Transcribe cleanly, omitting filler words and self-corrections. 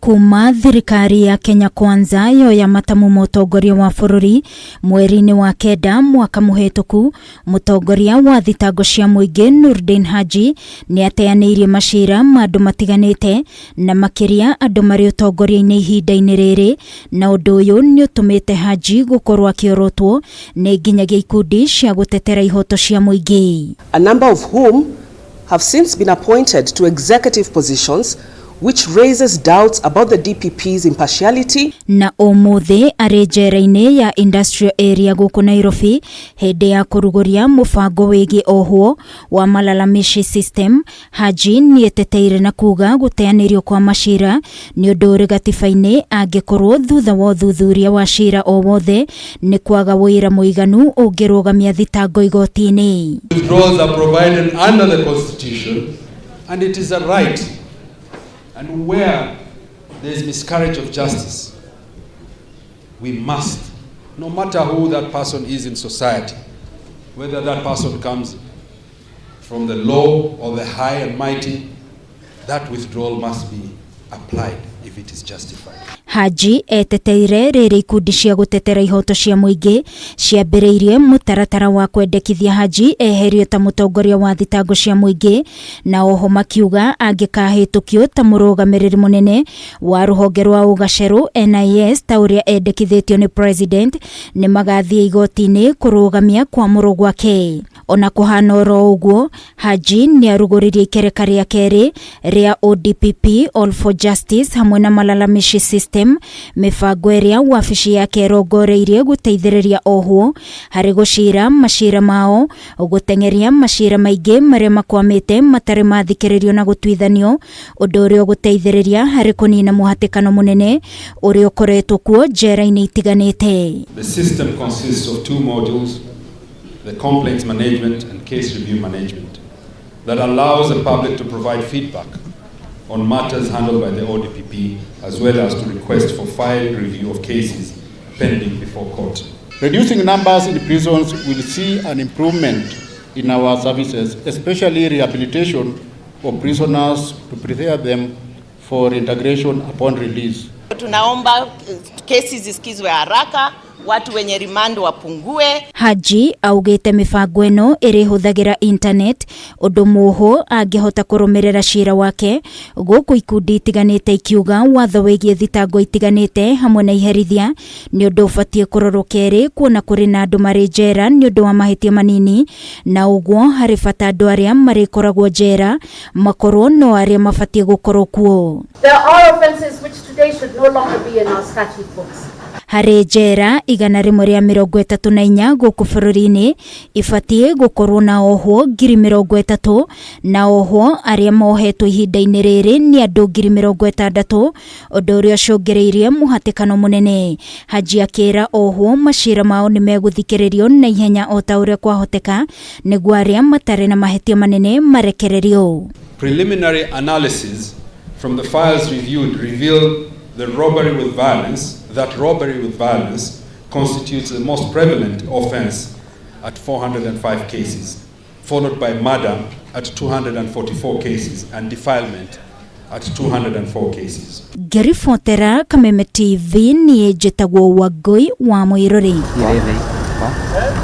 Kuma thirikari ya Kenya Kwanza yoya matamu ma ũtongoria wa bũrũri mweri-inĩ wa kenda mwaka mũhĩtũku, mũtongoria wa thitango cia mũingĩ Nurdin Haji nĩ ateanĩirie macira ma andũ matiganĩte na makĩria andũ marĩ ũtongoria-inĩ ihinda-inĩ rĩrĩ, na ũndũ ũyũ nĩ ũtũmĩte Haji gũkorwo akĩorotwo nĩ nginyagia ikundi cia gũtetera ihoto cia mũingĩ. A number of whom have since been appointed to executive positions, which raises doubts about the DPP's impartiality. Na ũmũthĩ arĩ njera-inĩ ya Industrial Area gũkũ Nairobi hĩndĩ ya kũrugũria mũbango wĩgiĩ ohwo wa malalamishi system, Haji nĩeteteire na kuga gũteanĩrio kwa macira nĩ ũndũ ũrĩ gatiba-inĩ angĩkorwo thutha wa ũthuthuria wa cira o wothe nĩ kwaga wũira mũiganu ũngĩrũgamia thitango igoti-inĩ. Withdrawals are provided under the Constitution, and it is a right. And where there is miscarriage of justice, we must, no matter who that person is in society, whether that person comes from the low or the high and mighty, that withdrawal must be applied if it is justified. Haji eteteire rĩrĩ ikundi cia gũtetera ihoto cia mũingĩ ciambĩrĩirie mũtaratara wa kwendekithia Haji eherio ta mũtongoria wa thitango cia mũingĩ, na oho makiuga angĩkahĩtũkio ta mũrũgamĩrĩri mũnene wa rũhonge rwa ũgacerũ NIS ta ũrĩa endekithĩtio nĩ president, nĩ magathiĩ igoti-inĩ kũrũgamia kwamũrwo gwake. Ona kũhana oro ũguo, Haji nĩ arugũririe ikereka rĩa kerĩ rĩa ODPP All for Justice hamwe na malalamishi system, mĩbango ĩrĩa wabici yake ĩrongoreirie gũteithĩrĩria ohwo harĩ gũcira macira mao, gũteng'eria macira maingĩ marĩa makwamĩte matarĩ mathikĩrĩrio na gũtuithanio, ũndũ ũrĩa ũgũteithĩrĩria harĩ kũnina mũhatĩkano mũnene ũrĩa ũkoretwo kuo njera-inĩ itiganĩte. The system consists of two modules, the complaints management and case review management, that allows the public to provide feedback on matters handled by the ODPP, as well as to request for file review of cases pending before court. Reducing numbers in prisons will see an improvement in our services, especially rehabilitation of prisoners to prepare them for integration upon release. Tunaomba kesi zisikizwe haraka, watu wenye remand wapungue. Haji augĩte mĩbango ĩno ĩrĩhũthagĩra internet ũndũ muohwo angĩhota kũrũmĩrĩra cira wake, gũkũ ikundi itiganĩte ikiuga watho wĩgiĩ thitango itiganĩte hamwe na iherithia nĩ ũndũ ũbatiĩ kũrorwo kerĩ, kuona kũrĩ na andũ marĩ njera nĩ ũndũ wa mahĩtia manini, na ũguo harĩ bata andũ arĩa marĩkoragwo njera makorwo no arĩa mabatiĩ gũkorwo kuo. There are offences which today should no longer be in our statute books. Harĩ njera 134 gũkũ bũrũri-inĩ ibatiĩ gũkorwo na ohwo 30,000, na ohwo arĩa mohetwo ihinda-inĩ rĩrĩ nĩ andũ 60,000, ũndũ ũrĩa ũcũngĩrĩirie mũhatĩkano mũnene. Haji akĩra ohwo macira mao nĩ megũthikĩrĩrio na ihenya o ta ũrĩa kwahoteka nĩguo arĩa matarĩ na mahĩtia manene marekererio. Preliminary analysis from the files reviewed revealed the robbery with violence, that robbery with violence constitutes the most prevalent offense at 405 cases, followed by murder at 244 cases and defilement at 204 cases. Ngĩribotera Kameme TV, niĩ njĩtagwo Wangũi wa Mũirũrĩ.